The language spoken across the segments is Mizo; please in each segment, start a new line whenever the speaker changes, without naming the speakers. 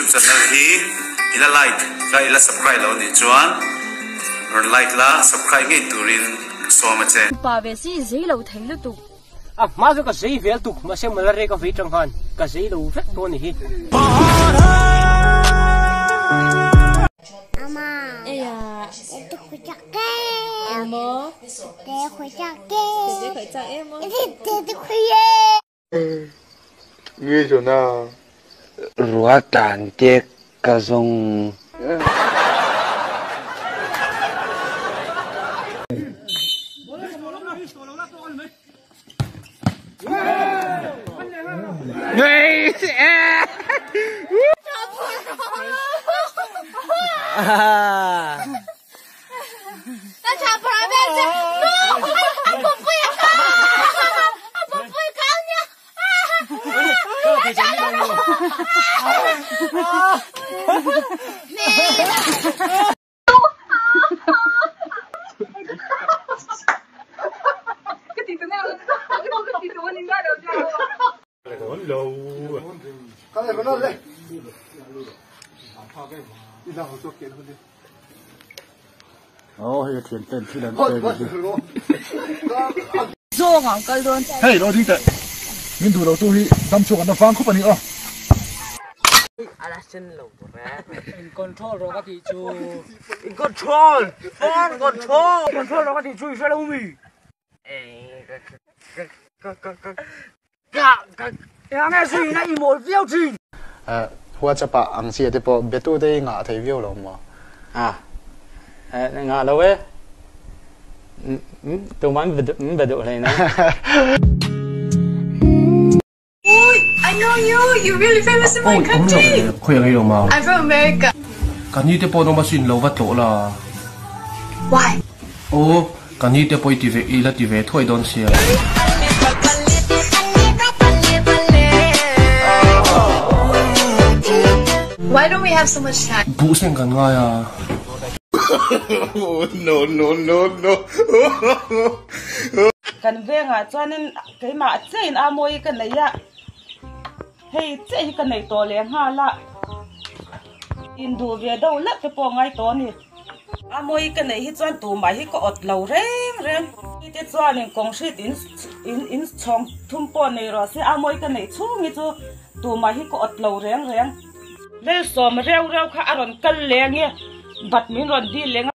YouTube channel hi i la like ka i la subscribe lo nih chuan rawn like la subscribe ngei turin ka sawm a che.
Pa ve si zei lo thei lutuk.
A hma chu ka zei vel tuk mahse malaria ka vei tang khan ka zei lo vek dawn a ni hi.
Rua tlan te ka zawng.
Zawng ang kal dawn.
Hei lo ding teh. Min duh lo tu hi dam chhuak an la vang khawp a ni aw.
In control rawh ka tih chu. In control! Phone control! Control rawh ka tih chu i hre lo mi?
WhatsApp ah ang chi te pawh betu te hi ngah thei viau lo maw?
A ngah lo e. Tumah min be duh hlei na.
I know you! You're really famous in my country!
Khawi ang ei lo mau?
I'm from America.
Ka ni te pawh an awm asin lo va tlawh la.
Why?
Aw, ka ni te pawh i ti ve i la ti ve thuai dawn sia.
Why don't we have so much time?
Buh seng kan ngai a.
No no no no.
Kan vengah chuanin keimah chiahin a mawi ka nei a, hei chiah hi ka nei tawh leh nghal a, induh ve deuh leuh te pawh a ngai tawh a ni. A mawi ka neih hi chuan tumah hi ka awt lo reng reng. Mite chuanin kawng hrit in in in chhawng thum pawh nei rawh se, a mawi ka neih chhung hi chu tumah hi ka awt lo reng reng. Lelsawm reu reu kha a rawn kal leng e, bat min rawn dil leng a.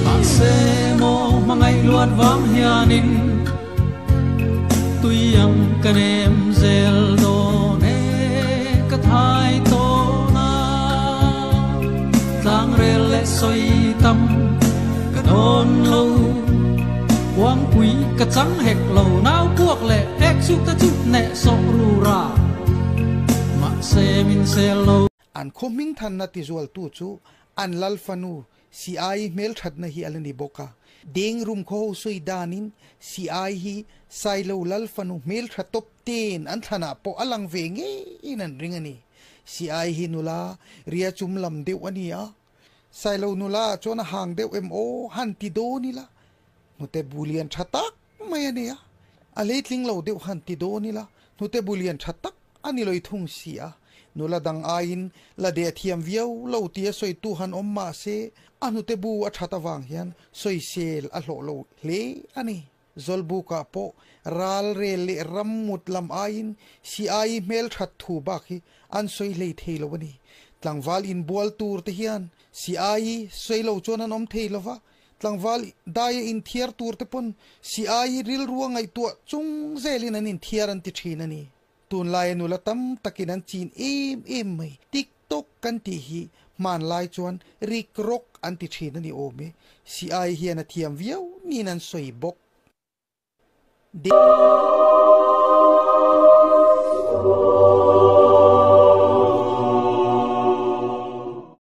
Mahse maw hmangaih luat vang hianin tui ang ka nem zel dawn e ka thai tawn a tlang rel leh sawi tam ka dawn lo Kuangpui ka chang hek lo nau puak leh ek chuk te chu hneh sawh ru ra mahse min sel lo.
An khaw hmingthanna tizualtu chu an lal fanu Siai hmelthatna hi a la ni bawk a. Deng rum khaw ho sawi danin Siai hi Sailo lal fanu hmeltha tawp ten an thlanah pawh a lang ve ngeiin an ring a ni. Siai hi nula ria chum lam deuh a ni a. Sailo nula ah chuan a hang deuh em aw han ti dawn ila, hnute bu lian tha tak mai a nei a, a hleitling lo deuh han ti dawn ila, hnute bu lian tha tak a ni loi thung si a, nula dang aiin la deh thiam viau lo tia sawitu han awm mah se a hnute bu a that avang hian sawisel a hlawh lo hle a ni. Zawlbukah pawh ral rel leh ram mut lam aiin Siai hmel that thu bak hi an sawi hlei thei lo a ni. Tlangval inbual tur te hian Siai sawi lo chuan an awm thei lo va, tlangval daia inthiar tur te pawn Siai rilrua ngaihtuah chung zelin an inthiar an ti thin a ni. Tunlaia nula tam takin an chin em em mai. Tik tok kan tih hi hmanlai chuan rik rawk an ti thin a ni awm e. Siai hian a thiam viau niin an sawi bawk.